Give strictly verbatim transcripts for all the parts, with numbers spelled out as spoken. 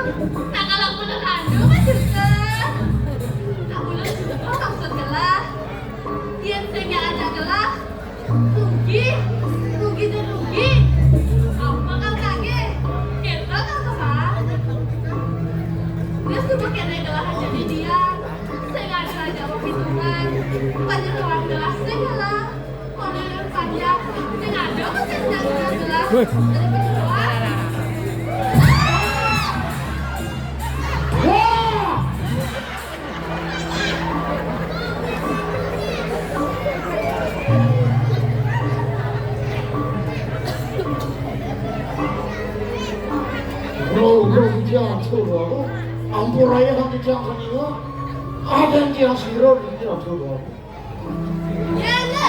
Nah, kalau menurut anu mah juga. Nah, ulun juga maksud gelah. Yén sing ajak gelah, rugi, rugi dan rugi. Apa kau kage? Kita kau kemana? Dia sudah kena gelah aja di dia. Sing ada aja mau hitungan. Banyak orang gelah sing gelah. Wih. Loh, loh, dia atur, loh. Ampun, raya, nanti dia akan ingat. Ada yang dia sirah, dia atur, loh. Yéné,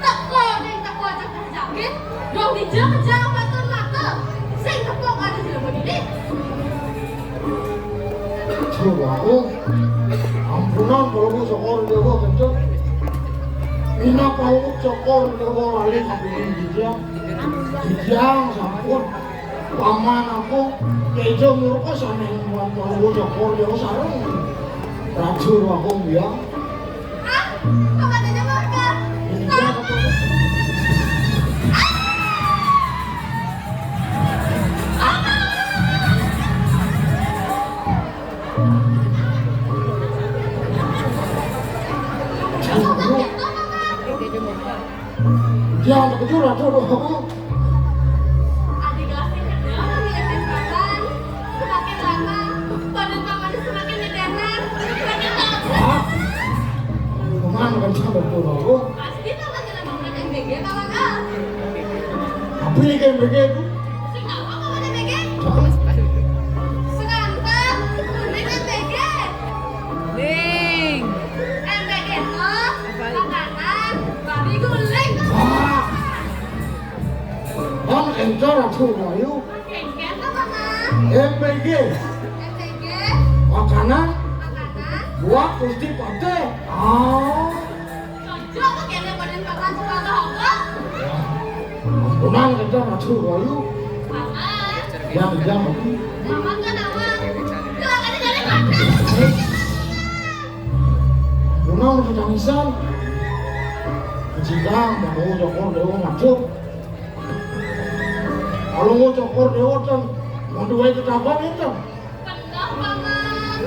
teko ning teko cedhak jangkit, dong dijak-jak matur-matur. Sing tepuk ada jelema dini. Coba aku, ampunan kalau aku Cokor Dewa kenceng. Mina kalau Cokor Dewa lali kapilih dijang. Dijang sampun. Paman aku, Tejo murka sané nguat kalau Cokor Dewa sareng. Racun aku ya. Hah? Apa tadi murka? Ini dia apa? Jangan terkejut, aduh, aduh. Adik kelas yang kedua memilih paman. Semakin lama, badan paman semakin mendalam, semakin lama. Hah? Kemana kan sampai turun? Pasti paman kena paman M B G, paman ah. Apa ini kayak M B G itu? Sing apa paman M B G? Jangan. Sing apa? Kuning M B G. Ning. M B G to makanan babi guling. Wah. Bang, entar aku bayu. Makan apa, Mas? M B G. M B G. Makanan. Makanan. Buat Gusti Patih. Ah. Cocok tuh kayaknya badan paman suka gak? Kuman kita masuk bayu. Paman. Yang jam. Paman kan awal. Silakan jadi paman. Kuman masih tangisan. Kecikang, mau Cokor Dewa ngatur. Kalau mau Cokor Dewa kan, mau duwe ketambah itu. Bener, paman.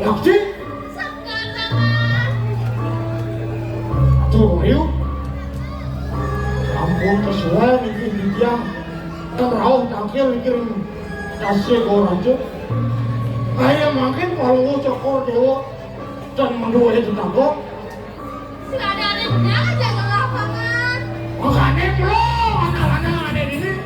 Yakti? Sekar, paman. Aduh, ayo. Ampun, kesuwen iki titiang. Kan rauh tangkil iki ring tasih kok raja. Kaya mangkin kalau Cokor Dewa dan menduwe tetangga. Sudah ada aja gelah, paman. Makanya bro, anak-anak ada di sini.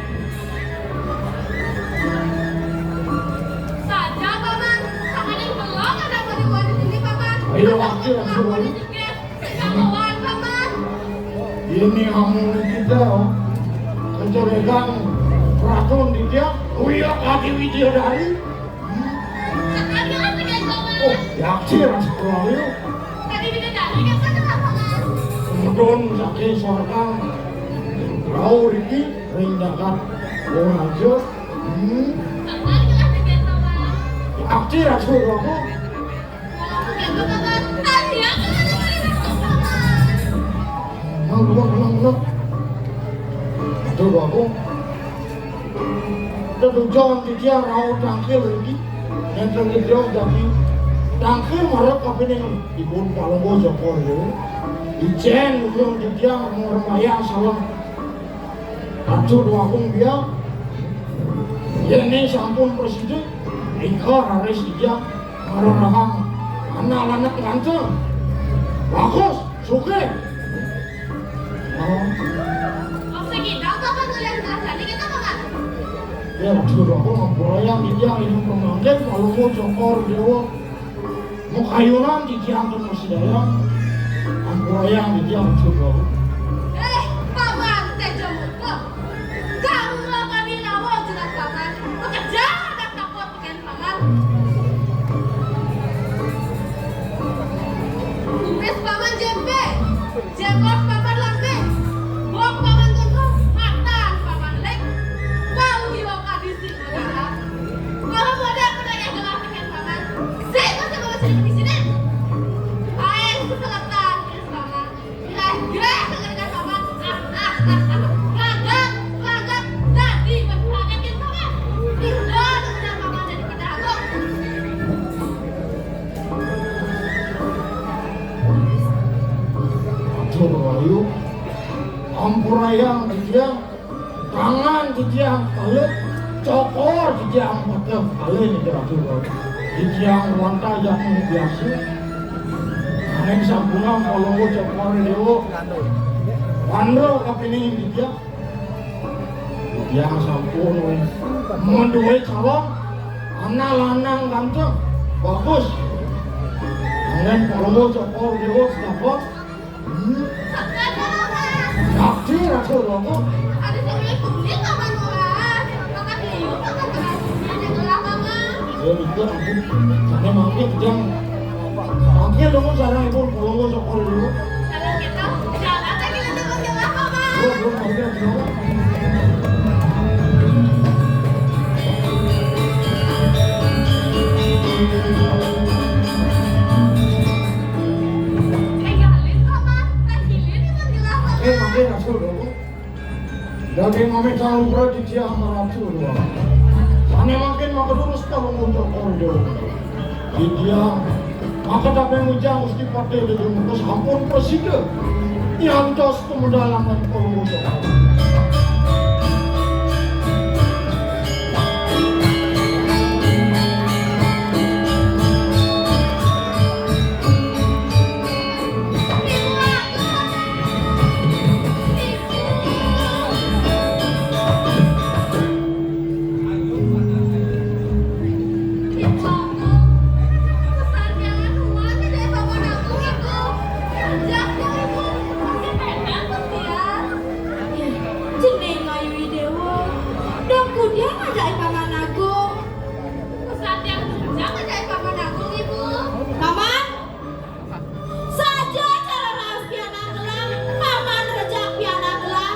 Saja, paman. Makanya belum ada beri di sini, paman. Ayo, wakil, langsung. Sejak kawan, paman. Ini kamu kita, oh. Kejelekan racun di dia. Oh iya, kaki Widya dari. Sekali lagi, paman. Oh, yakin, astagfirullah. Tadi bidadari kan saya kenapa, Mas? Kemudian sakit suarga. Rau Riki, ring jagat. Oh, raja. Hmm. Sekali lagi, paman. Yakin, astagfirullah. Nang dua menang menang. Aduh, aku. Tetujon titiang rauh tangkil iki. Nénten titiang dadi tangkil marep kapining ipun Palungguh Cokor Dewa. Ijén ujung titiang mau rembayang salam. Aduh, Dwagung Biang. Yén sampun prasida, nika raris titiang marerahang anak lanang ganteng. Bagus, sugih. Oh. Apa kita apa kan ngeliat rasanya kita makan? Ya, aduh, aku ngampurayang titiang ini pemangkin, Palungguh Cokor Dewa. Mukayunan titiang terus daya. Ampurayang titiang juga. Eh, paman, Tejo Muka. Kamu apa di lawa jelas paman? Pekerja anak takut pakai paman. Kumis paman jempe, jenggot paman lampe, bok paman tuntung, matan paman lek. Wau yo kadisi. Kalau mau ada Rayang titiang, tangan titiang kalih, cokor titiang pateh kalih niki Ratu. Titiang wantah jani biasa. Nanging sampunang Palungguh Cokor Déwa. Wanda kapining titiang. Titiang sampun wéh madué calon anak lanang ganteng, bagus. Nanging Palungguh Cokor Déwa sedapet. Hmm. Sakti Ratu Rama. Ada sing kulit apa nuan? Makan liu, makan terasi, ada gelah, Paman. Ya, itu ampun. Sana mangkir, jang. Mangkir dong, sareng ibu, kalau mau sok dulu. Kalau gitu, jangan lagi nanti makin lama, Paman. Belum, belum, mangkir, belum. Eh, mangkir, masuk dulu. Daging mami tahu berarti dia meracun. Ane makin maka terus kalau untuk order. Dia maka tak pengen ujang mesti pakai dia terus ampun presiden. Nyantos kemedalaman kalau untuk. Cening ayu i déwa. Dong kudiang ajak i Paman Agung. Pusat yang kudiang ajak i Paman Agung, Ibu. Paman. Saja cara raos pianak gelah, Paman rejak pianak gelah.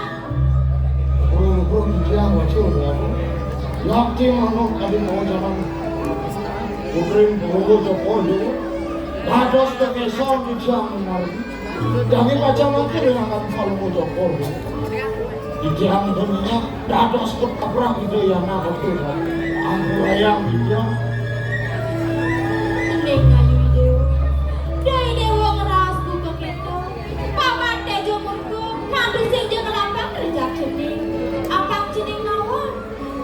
Guru-guru titiang wajur ya. Yakti manuk adi mau jalan. Putri guru joko yo. Dados kekeson titiang menawi. Jami pacang mangkin dengan kami kalau mau joko yo. Titiang dunia dados ketabrak ide yang nak betul. Ampun ayang titiang. Ening ayu i déwa. Dai déwa ngraos buka kéto. Paman Téjo Murka, mantu sing ja ngelapang rejak cening. Apang cening nawang.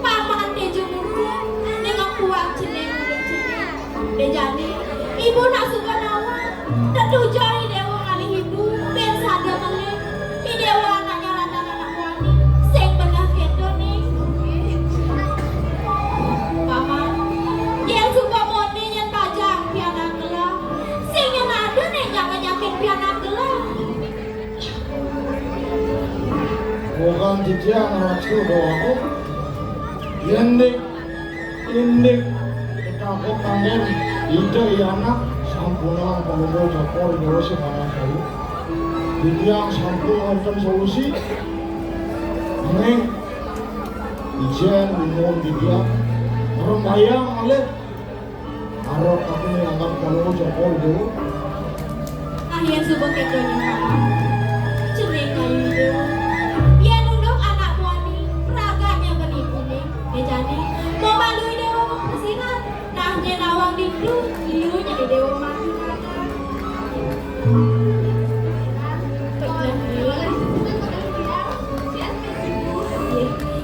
Paman Téjo Murka, nengok kuat cening, udah cening. Dejani, ibu nak suka nawang. Tetujon i déwa ngalih ibu, ben sada ngalih. I déwa anaknya randan anak muani. Sing beneh kéto, ning. Paman, yén suka moni nyén bajang pianak gelah. Sing nyén ada ning nyang nyakin pianak gelah. Bukan titiang ratu doaku. Yén dik, indik, ketangkep tangen, ida i anak, sampunang Palungguh Cokor Dewa Simanasari. Titiang sampun wonten solusi. Nanging, ijén nyuwun titiang, rembayang malih. Arep aku nganggap kalau Joko Widodo. Ah, yén suba kéto nyen, Paman. Cening ayu i déwa. Yén unduk anak muani, ragatnya benipuné. Béjané, mau malu i déwa mengkesiran. Nah, nyén nawang ditu, ilu nyén i déwa mati makan.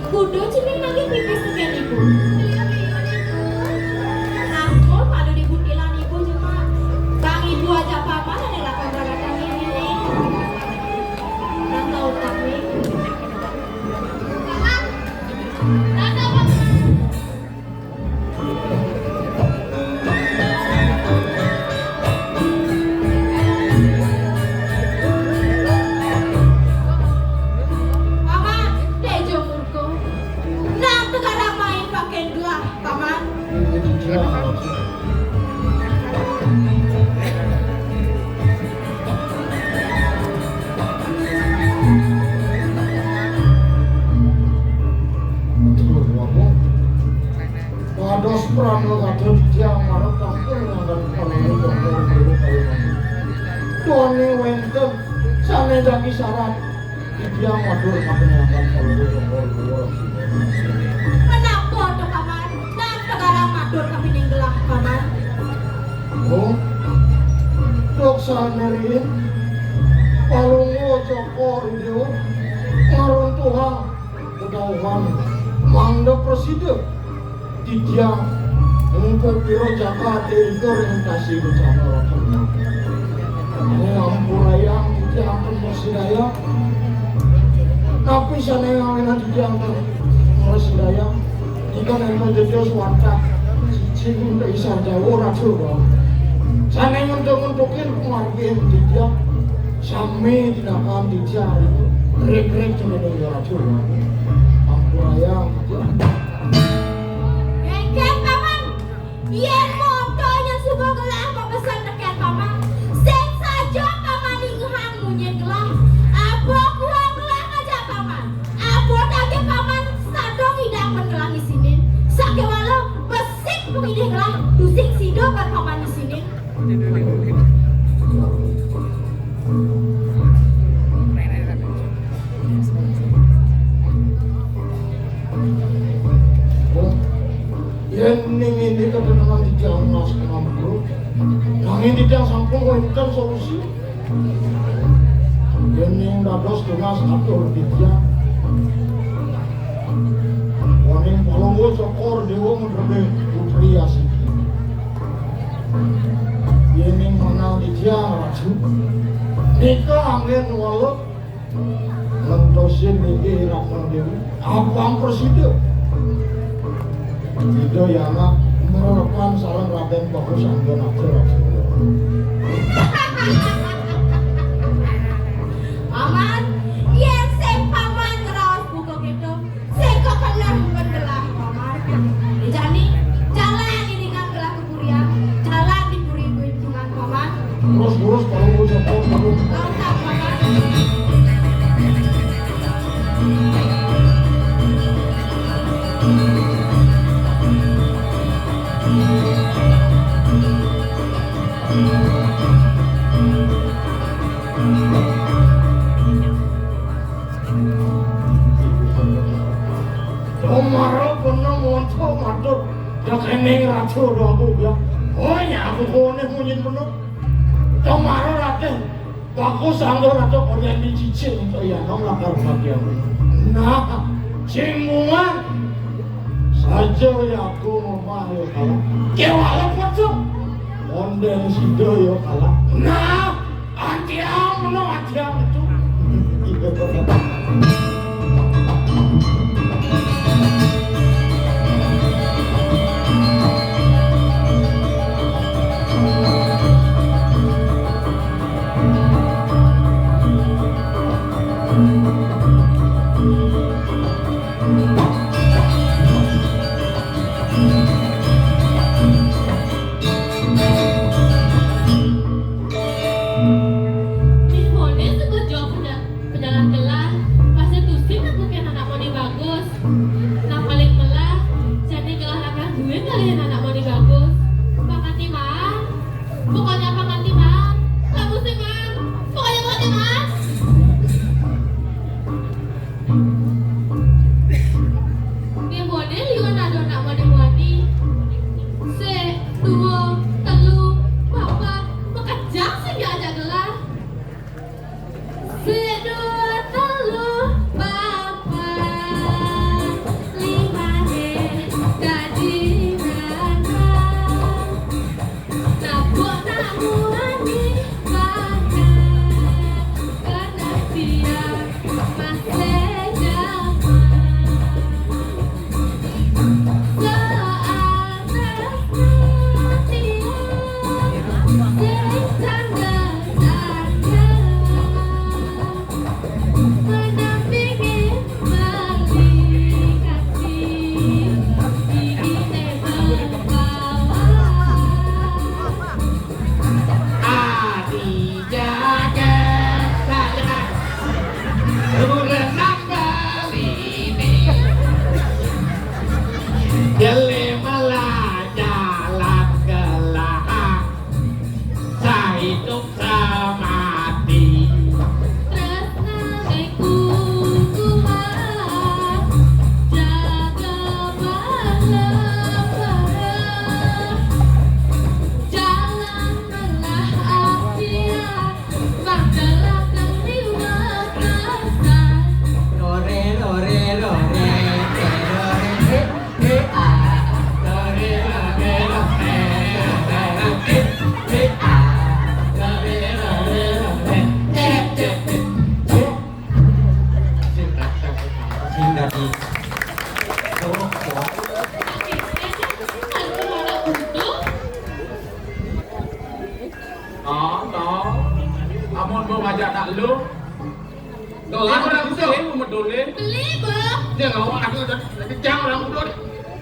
Kudu cening nagih pipis tekén ibu. Ampun, malu dibutilan ibu cuma. Bang ibu ajak paman ada lakon ragatan ini nih. Nang tahu tak nih? Paman, nang tahu paman. Paman, Tejo Murko. Nang tegarang main pakai gelah, Paman. Dados pramila kadya titiang marep tampil nganggen panemu Joko Widodo kaliyan. Duaning wénten sané dadi saran titiang matur kapenyakan Palungguh Joko Widodo. Menapa to, Paman? Nang tegarang matur kapining gelah, Paman. Oh, dok sané riin Palungguh Joko Widodo. Tuhan, mangda prasida titiang mungku pira jagat irika ring Tasih Kencana Ratna. Ane ampurayang titiang ten prasidayang. Napi sane ngawinang titiang ten prasidayang? Nika nenten dados wantah cicing ring Isar Jawa, Ratu, sane ngentuk-ngentukin pamargin titiang. Sami tindakan titiang, rikrik sane ring Ratu. Ampurayang titiang. Inggih, Paman. Yen monto nyang suba gelah mabesen teken Paman, sing saja Paman ningehang munyin gelah. Apa kuang gelah ngajak Paman? Apa daging Paman sadong idang men gelah isinin? Sakéwala besik pengidih gelah, tusing sida ban Paman isinin. Yen ning indik ketenangan titiang mas kenampu, nanging titiang sampun wénten solusi. Yen ning dados tunas atur titiang, waning Palungguh Cokor Déwa ngremeh putri asiki. Yen ning manah titiang, Ratu, nika anggén welut. Ngentosin inggih Ratna Déwi, abang prasida. Ida Yana ngrerepan sareng Radén Bagus Angga Naja Raja. Paman, yen sing Paman ngraos buka kéto, sing kakeneh mungkén gelah, Paman. Jani, jalan iringang gelah ka Purian, jalan di Puri Kuintungan, Paman. Terus, terus, kalau mau jatuh, kalau Paman. Omaro kono monto matur, "Dak ening raja ora aku bilang." "Oh ya, aku kone munyin kono." Omaro Raden, bagus anggo raja kone micicil untuk ya nong lakar bagian. Nah, cimbungan saja ya aku ngomah ya kalah. Kewala pocong. Onden sida ya kalah. Nah, antiang meno antiang itu. Nih, mone sebut jawab penyal-, penyalan gelah, pasti tusing nepukin anak mone bagus. Nah, paling melah, jani gelah lakar duwe ngalihin anak mone bagus. Pangati maan, pokoknya pangati maan, lah mesti maan, pokoknya pangati maan. Nggih, mone liwat ada nak mone muani. Sik, dua, telu, papat, makejang sing diajak gelah. Sik, dua, telu, papat, lima, eh, dadi nanang. Tabuk nak muani, pakai, kena tiang. Adi jagat saya, urang baline. Gele malah jalan gelah, sahidup samati. Tresnane kukuh, jaga bala-bala. Jalan melah apian, mangkala kang liwat kasar. Rore, rore, rore. Jang orang muda.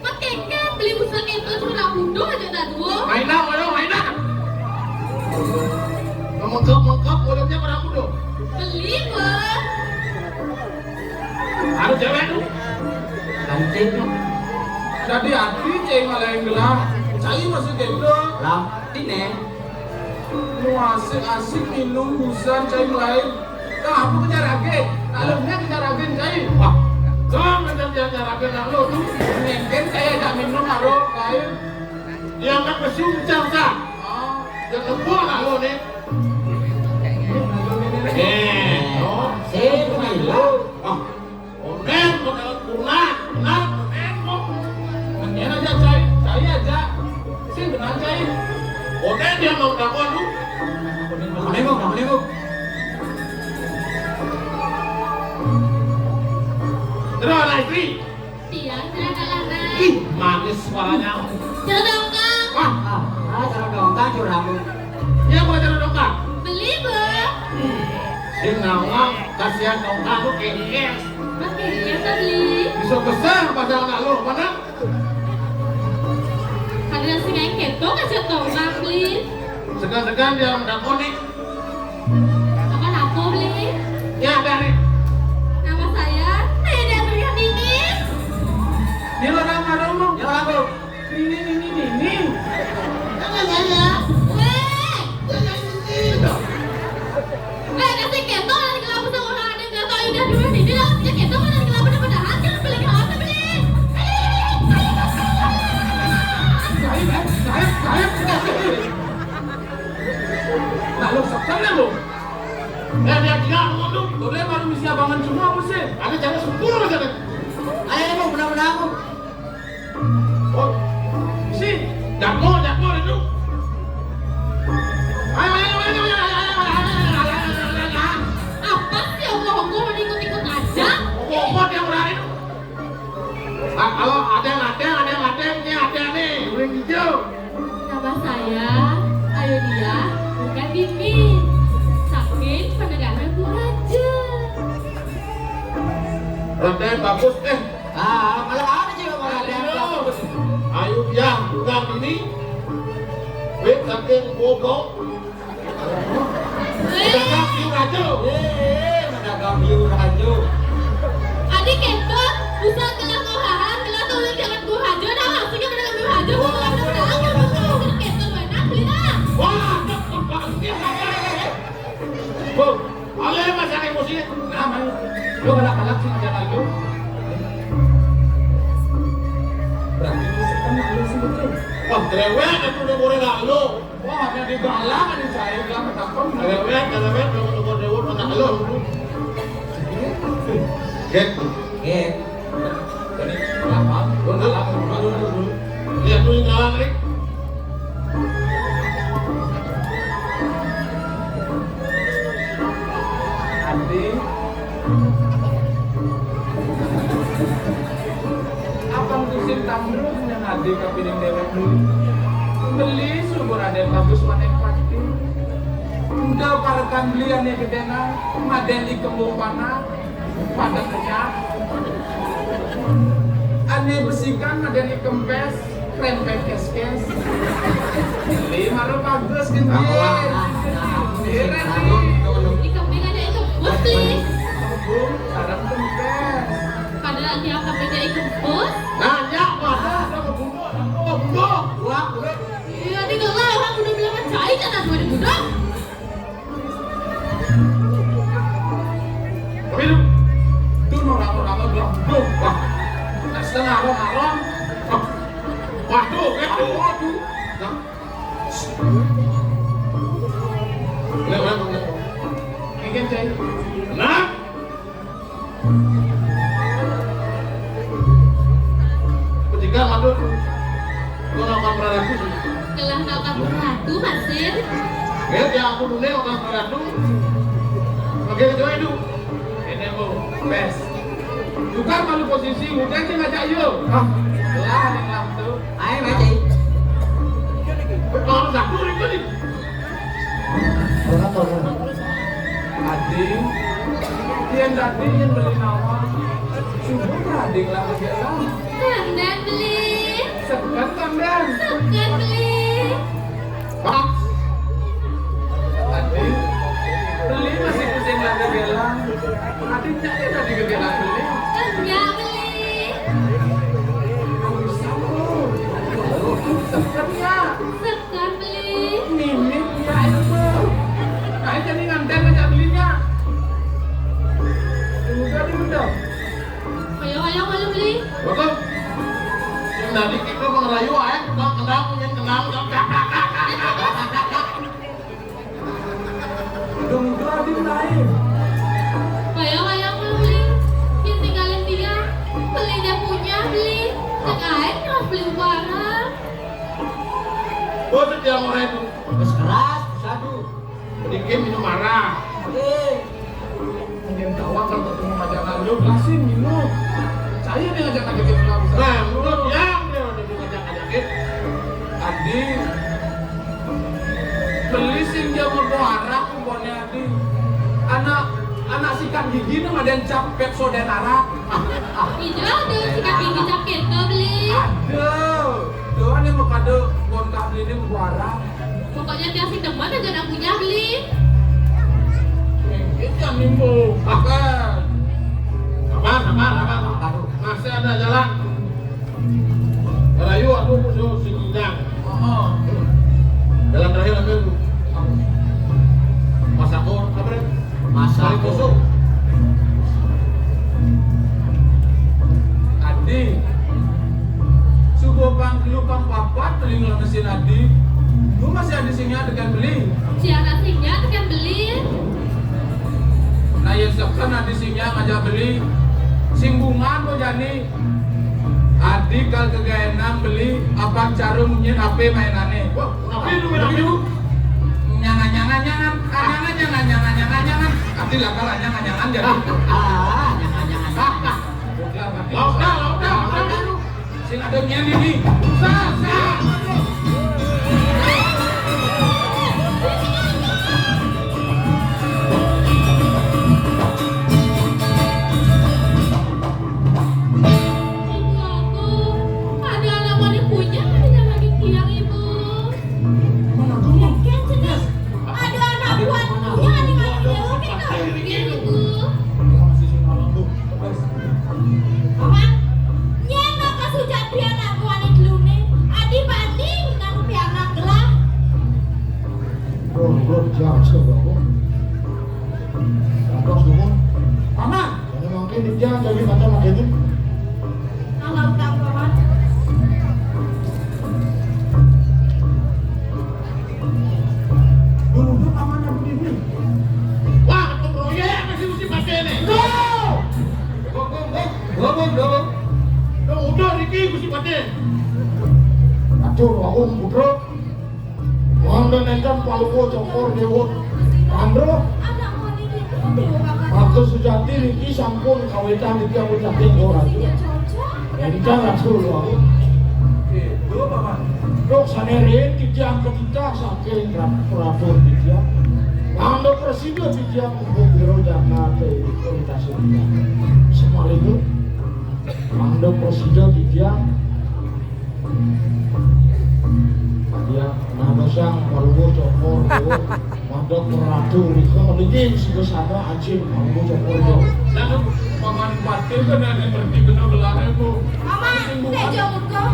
Maké kan beli busana itu cuma orang muda aja dah dua. Main dah, ayo main dah. Mengkep-mengkep mulutnya orang muda. Beli, Bang. Anu cewek tu. Cantik tu. Jadi hati cai malah yang gelah. Cai masih gitu. Lah, ini. Nu asik-asik minum busan cai lain. Nah, aku kejar agen. Kalau dia kejar agen cai. Wah, jangan kejar agen nak lo tu. Mungkin saya tak minum aro lain. Dia nak pesu ucap sah. Ah, dia kebun nak lo ni. Eh, oh. Saya tu main lo. Ah. Omen, omen, kurna, kurna, omen, kok. Mendingan aja cai, cai aja. Sing kenal cai. Omen dia mau takut lu. Omen, kok, omen, kok. Terus, anak istri. Tiang, silakan, Nak. Ih, manis suaranya. Cerita dong, Kang. Wah, ah, ah, cerita dong, Kang, curhat lu. Iya, gua cerita dong, Kang. Beli, Bu. Sing nawang, kasihan dong, Kang, lu kayak dia. Oke, ya, Kak, beli. Bisa besar pada anak lu, mana? Ada sing aing keto kasih tau, Kang, beli. Segan-segan dia udah konek. Apa aku beli? Ya, dari. Nama saya Teh Dewi Nini. Dia orang mana, Bang? Dia orang, Bang. Nini, Nini, Nini. Nama saya. Weh. Saya Nini. Weh, kasih keto, nanti kalau aku sama orang ada nggak tahu udah dulu Nini, lalu dia keto, mana kalau bener-bener hati, beli kalau beli. Saya, saya, saya, saya. Nah, lu setan ya, lu? Eh, dia gila, lu, lu. Lu, dia baru misi abangan semua, apa sih? Ada cara sepuluh aja, kan? Ayo, lu, benar-benar, lu. Oh, si, jatuh, jatuh, itu. Ayo, ayo, ayo, ayo, ayo, ayo, ayo, ayo, ayo, ayo, ayo. Apa sih, Allah, Allah, ikut-ikut aja? Oh, oh, dia mulai. Ah, kalau ada yang ada, ada yang ada, ini ada nih, udah hijau. Nama saya Ayudia, bukan Dini. Saking penegaran Bu Raja. Raden bagus, eh. Ah, kalau ada juga kalau ada yang bagus. Ayudia, bukan Dini. Wit saking Bogor. Pedagang Biu Rajo. Eh, pedagang Biu Rajo. Adik kentut, busa gelah ngohahan, gelah tulis jangan Biu Rajo, nah, maksudnya pedagang Biu Rajo, bukan pedagang Biu Rajo, kentut, weh, nah, beli dah. Wah, cakep banget. Bu, alé masang emosi. Nah, main. Lu galak-galak sih, jangan lu. Berarti lu setan, lu sih, betul. Wah, cerewet, aku udah mulai lalu. Wah, ada di balang, ada cair, lah, ketangkep. Cerewet, cerewet, nomor, nomor, nomor, mana lo? Get. Get. Jadi, apa? Dulu, dulu, dulu, dulu. Lihat dulu, jalan, Rik. Adi. Apa musim tambruk dengan adi kapining dewek dulu? Beli subur Raden bagus wanek pati. Udah parekan beli ane gedena, maden ikembung panah, padet penyah. Ane besikan maden ikempes. Rempet kes-kes. Lima rupa bagus, gendir. Gendir, Rani. Ikembing aja ikembus, Bli. Kembung, sarang kempes. Padahal dia kembing aja ikembus. Nanya, padahal sama bunduk, sama bunduk. Gua, gua. Iya, di gelah orang udah bilang cai, kan ada di bunduk. Tapi itu, itu orang-orang udah, duh, wah. Setengah orang, orang. Waduh, waduh, waduh. Nah. Lewat, lewat. Ini kan, Cai. Nah. Ketika madun, kau lakukan peraratu sih. Telah lakukan peraratu, Masir. Ya, ya aku dulu lakukan peraratu. Oke, kecuali itu. Ini aku, bes. Juga kalau posisi udah sih ngajak yuk. Hah? Lah, ada yang langsung. Ayo, Mas, Cai. Kalau satu itu nih. Adi, yén dadi yén beli nawang, subur Adi lah kerja lah. Jadi kita mengerayu aja, kenang, kenang, punya kenang, kenang. Dong itu Adi lain. Bayang-bayang lu, Beli. Yang tinggalin dia. Beli dia punya, Beli. Cek aja, Beli, barang. Bos, dia mau itu. Bos keras, satu. Sedikit minum marah. Oke. Mungkin tawa kalau ketemu pacar lu, kasih minum. Saya nih ngajak ngajakin pulang. Nah, menurut yang dia udah ngajak ngajakin. Adi, Beli sing dia mau arah pokoknya, Adi. Anak, anak sikat gigi nih ada yang capek soden arah. Iya, ada sikat gigi capek tuh, Beli. Aduh, tuh ada mau kado bontak Beli ini mau arah. Pokoknya tiap si teman aja nak punya, Beli. Itu yang nimbul. Sabar, sabar, sabar. Masih ada jalan. Rayu aku musuh si Kijang. Jalan terakhir ambil tuh. Masako, apa nih? Masako. Kali kosong. Adi. Subuh pang telu pang papat, Beli ngelengesin Adi. Lu masih ada sing nyata kan, Beli? Siapa sing nyata kan, Beli? Nah, ya, sekarang Adi sing nyata ngajak Beli. Sing bungan kok jani. Adi kal kegaenang, Beli, apa cara munyin apa mainane? Wah, tapi lu main apa lu? Nyangan, nyangan, nyangan. Ah, nyangan, nyangan, nyangan, nyangan, nyangan. Adi lah kal nyangan, nyangan jadi. Ah, nyangan, nyangan, nyangan. Lauk dah, lauk dah, lauk dah. Sing ada nian ini. Sah, sah. Ibu aku, ada anak wanita punya, ada lagi tiang, Ibu. Mana dulu? Kan, ada anak wanita punya, ada lagi tiang, Ibu. Paman, nyén maka sujati anak buané teluné, Adi bani nganupi anak gelah. Bro, bro, jangan suka, bro. Atas dulu. Paman, ini mungkin dia jadi macam macam ini. Kalau tak, Paman. Dulu tuh paman aku di sini. Wah, ketum proyek masih mesti pakai nih. Go! Go, go, go. Go, go, go. Dong, udah, Riki, mesti pakai. Aduh, aku putra. Wanda nekan paluko cokor dewa. Andro. Aku sujati niki sampun kawitan niki aku cacing ora. Encan atur lho aku. Oke, dulu, Paman. Dok sanere titiang ketitah saking Prabu titiang. Mangda prasida titiang mumpung biro Jakarta kualitas titiang. Semalimu. Mangda prasida titiang. Ya, nama sang paluko cokor dewa. Mandhap Ratu Rika niki sing kesana ajin kanggo Cokor. Lalu Paman Patih kan ada ngerti bener belahnya, Bu. Paman, tejo muka.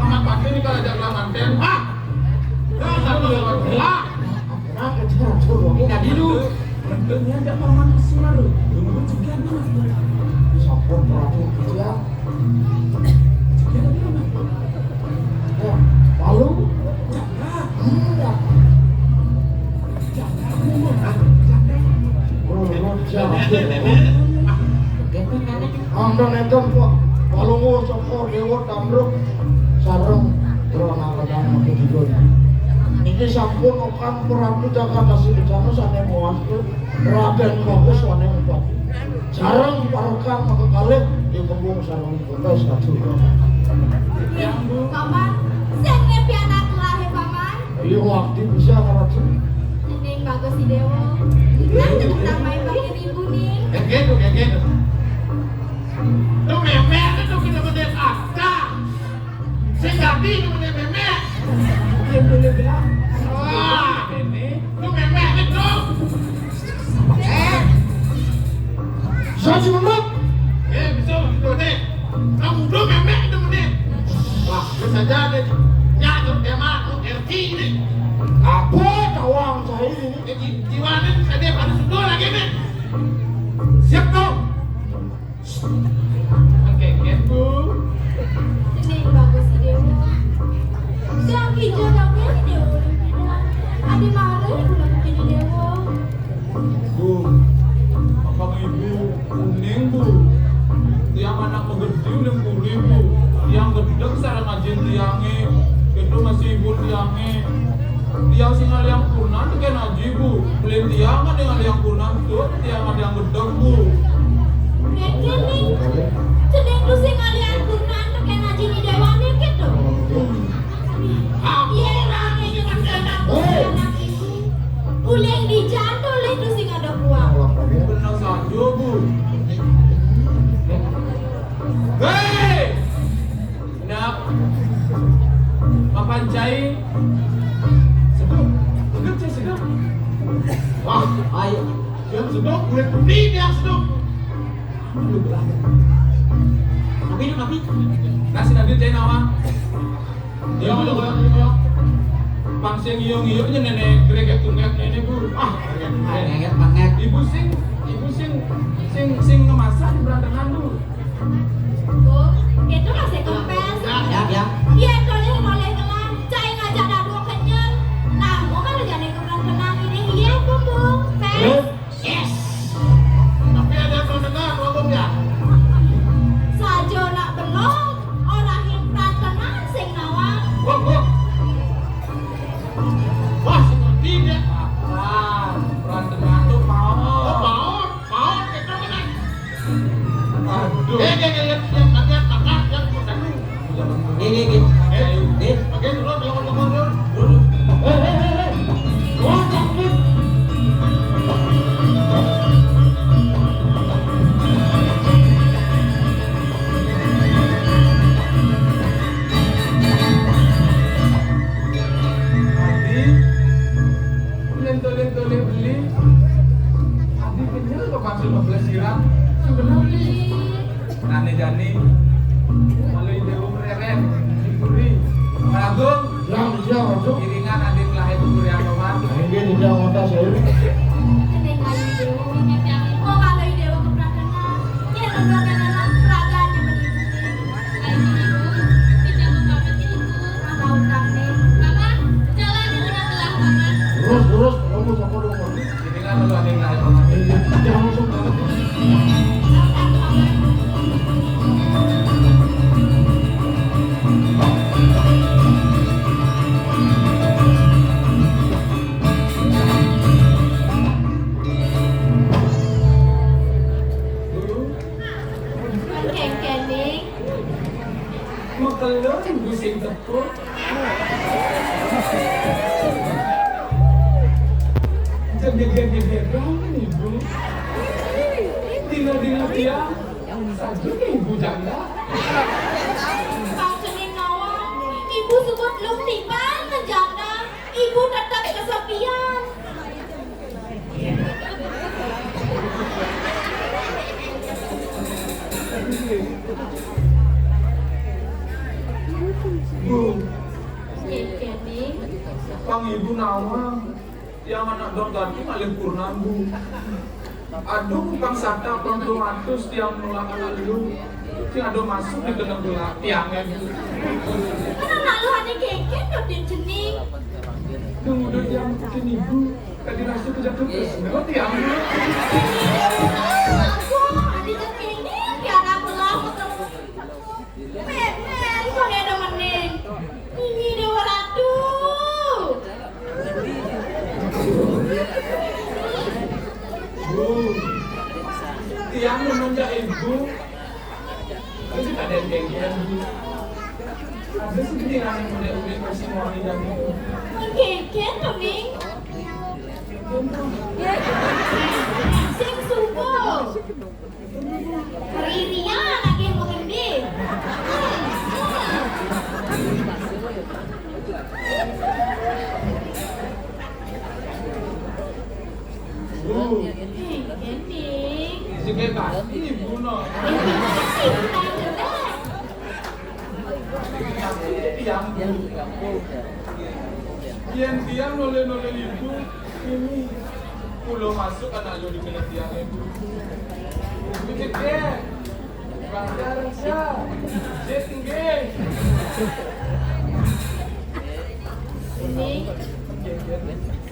Paman Patih ini kalau ajak lawan manten. Ah! Kalau satu lawan dua. Nah, kejar, kejar, Bu. Ini dulu. Bentuknya ada Paman Semar, Bu. Dulu juga, Mas. Sampun, Ratu, ya. Lalu? Enggak. Anda nenten, Pak. Palungguh Cokor Dewa Tamruk sareng Rona Pedang Mangkudipun. Niki sampun okan Prabu Jakarta Sinucana sané mawas Raden Bagus Waning Bupati. Sareng parekan makakalih ing kembung sareng pun wis kadung. Paman, sing ngepi anak lahir, Paman. Iya, waktu bisa ngerti. Ning Bagus Idewa. Nah, tetep tambahin pakai ribu nih. Kayak gitu, kayak gitu. Lu memek itu bener-bener kata. Sing ganti itu punya memek. Dia boleh bilang. Wah, ini. Lu memek itu. Eh. Saya cuma. Eh, bisa begitu deh. Kamu udah memek itu nih. Wah, bisa jadi. Nyak, lu emang, lu R T ini. Apa tawang saya ini? Eh, ji-, jiwanin, saya pada sudah lagi nih. Siap, dong. Oke, oke, Bu. Ini bagus ide Tiangé, itu masih ibu tiangé. Tiang sing ngalih ampurnan tekén aji, Bu. Beli tiang ada ngalih ampurnan tuh, tiang ada yang gedeg, Bu. Kéké nih, cening tuh sing ngalih ampurnan tekén aji ni déwané kéto. Iya, anak ibu. Uling dijatuh, uling tuh sing ada buang. Bener saja, Bu. Hei! Nak, makan cai. Seduk. Seduk, cai, seduk. Wah, ayo. Siap seduk, kulit putih dia seduk. Aduh, berat. Tapi ini, tapi. Kasih nanti cai nawang. Iya, iya, iya, iya. Pang sing iyo-iyo nya nenek greget tungget nenek, Bu. Ah, greget banget. Ibu sing, ibu sing, sing, sing ngemasak di berantenan, Bu. Bu, itu masih kempes. Ya, ya. Iya, toleh, toleh gelah. Cai ngajak dadua kenyel. Nah, mau kalau jadi keberantenan ini, iya, Bu, Bu. Pes. Yes. Tapi ada perantenan, ngomong ya. Saja nak belum, orang yang perantenan sing nawang. Wah, wah. Wah, seperti dia. Ah, perantenan tuh mau. Oh, mau. Mau, kita menang. Aduh. Eh, eh, eh, eh, yang kaget, kakak, yang satu. Nggih, nggih, nggih. Nggih. Nggih. Oke, dulu, dulu, dulu, dulu. Dulu. Eh, eh, eh, eh. Wah, sakit. Adi, lento-lento beli. Adi kenyel kok masuk ke pelesiran. Sebenarnya. Nane jani, kalau ide mereren, diberi. Pragung, ya, iya, Pragung. Iringan adik lahir diberi agoman. Ini dia ngontas saya. Kening ayu dewa, oh, kalau ide dewa keprakanan, ya, keprakanan, peragaannya begitu. Ayo, Ibu, kita mau pamit, Ibu. Mama utang nih. Mama, jalan di tengah-tengah, Mama. Lurus, lurus, kamu sama dong, Mama. Ini kan lu ada yang lain. Jangan langsung banget. Dulu. Kengkening. Makelun busing tepuk. Jegeger-gegeran, Ibu. Dina-dina tiang, saja Ibu janda. Kang Cening nawang, Ibu sebut lung tiban janda, Ibu tetap kesepian. Bu. Nggih, Keni. Pang Ibu nawang, tiang anak dong gading ngalih purnan, Bu. Aduh, pang sata, pang telung atus tiang nulak anak lu. Sing ada masuk di tengah gelak tiangnya, Bu. Kan anak lu ada geger, dodin Cening. Nunggu dodin tiang bikin Ibu. Tadi masuk ke jatuh terus, memang tiang. Aku, ada Cening, tiara belah, Memer, kok ada meneh? Ini Dewa Ratu. Bu, tiang nemen jak Ibu. Itu ada yang genggen, Bu. Ada sih pikiran yang udah, udah kasih mau dan itu. Genggen, Ning. Sing subuh. Ririan lagi mau ngendi. Bu. Hei, Gending. Sing pasti Ibu no. Tapi tiang, Bu. Yen tiang noleh-noleh Ibu, ini pulo masuk anak yo di kena tiang Ibu. Ibu cek ya. Raja, raja. Cek nggih. Ini.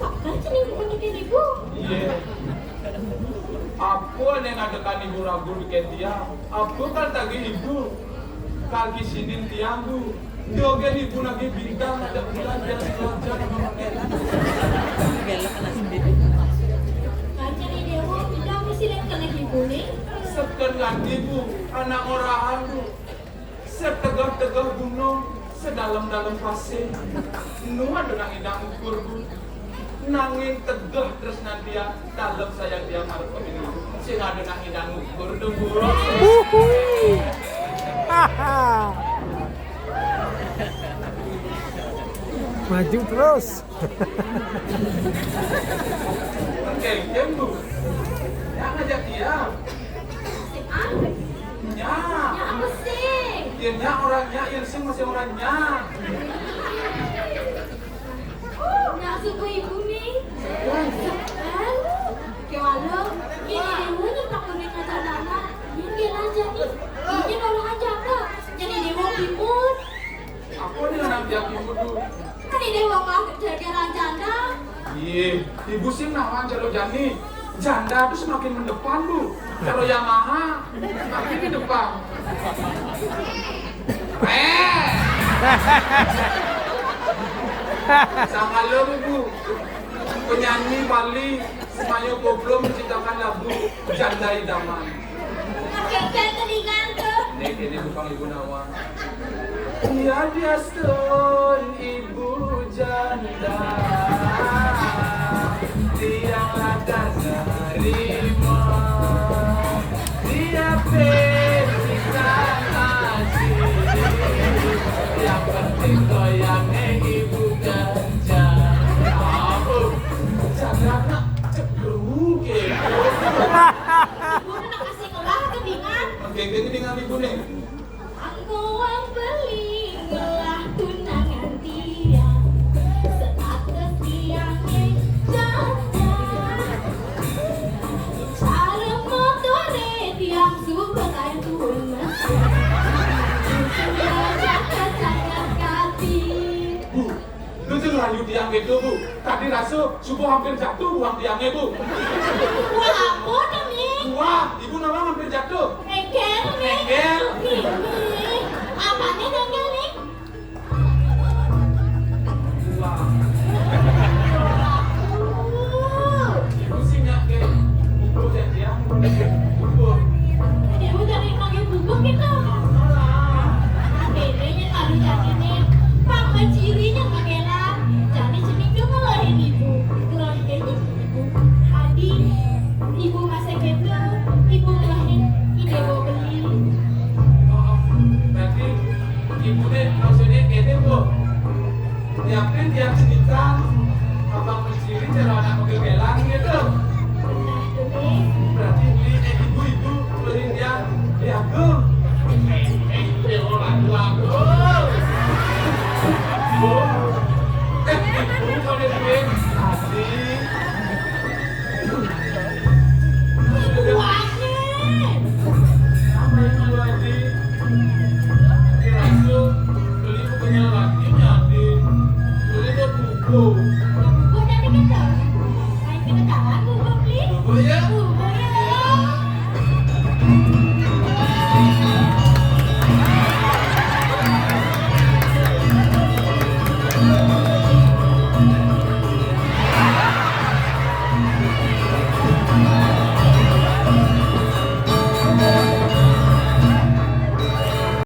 Sakit sini bukan bikin Ibu. Iya. Apa nek ngadekan Ibu ragu bikin tiang? Apa kan tagih Ibu? Kaki sinin tiang, Bu. Joget ibu nagih bintang, ada bulan, jangan belajar sama manéh. Kan nyai déwa, udah mesti lain kena ibu nih. Seken ganti, Bu, anak orahan, Bu. Setegeh-tegeh gunung, sedalem-dalem pasir. Nu ada nak indak ngukur, Bu. Nanging tegeh tresnan tiang, dalem sayang tiang marep pemilu. Sing ada nak indak ngukur, Bu. Uhuy. Maju terus. Kéngkén, Bu. Nya ngajak tiang. Sing ah? Nya. Nya apa sing? Yén nya orang nya, yén sing masih orang nya. Nya suku ibu nih. Kan? Kéwala, ini ibu nih tak kuning aja dana. Ini dia aja nih. Ini orang aja apa? Jadi dia mau ribut. Apa nih anak dia ribut, Bu? Kan ini wong lah jajaran janda. Iya, ibu sing nawang jero jani. Janda tuh semakin mendepan, Bu. Kalau Yamaha, semakin di depan. Eh. Sangalo, Bu. Penyanyi Bali, Semayo Koplo menciptakan lagu Janda Idaman. Oke, saya telingan tuh. Nih, ini bukan ibu nawang. Iya, dia stone ibu janda. Tiang latar nerima. Dia pilihan masih. Yang penting goyangnya ibu kencang. Oh, janda nak cekruk ya. Ibu nak kasih kelah telingan. Oke, ini dengan ibu nih. Aku wong beli ngelah tunangan tiang. Status tiang janda. Cara motore tiang suka kain tuan. Sudah cakap-cakap kati. Bu, lu tuh ngelayu tiang gitu, Bu. Tadi rasul subuh hampir jatuh buang tiangnya, Bu. Buah apa tuh, Mi? Buah, ibu nama hampir jatuh. Engkel, Mi. Engkel. Mi, Mi. Apanya engkel, Mi? Buah. Ibu sih nggak kayak bubur ya, tiang. Bubur. Dia udah nih pakai bubur gitu. Bedanya kalau jadi nih, pang cirinya pakai lah. Jadi sini tuh ngelahin ibu, ngelahin ibu. Tadi ibu masih gitu, ibu ngelahin ide bawa beli. Oh, berarti ibu deh maksudnya gini, Bu. Nyiapin tiap cerita, abang menciri cara anak menggegelan gitu. Nah, tuh, Mi. Berarti beli, eh, ibu-ibu beliin tiang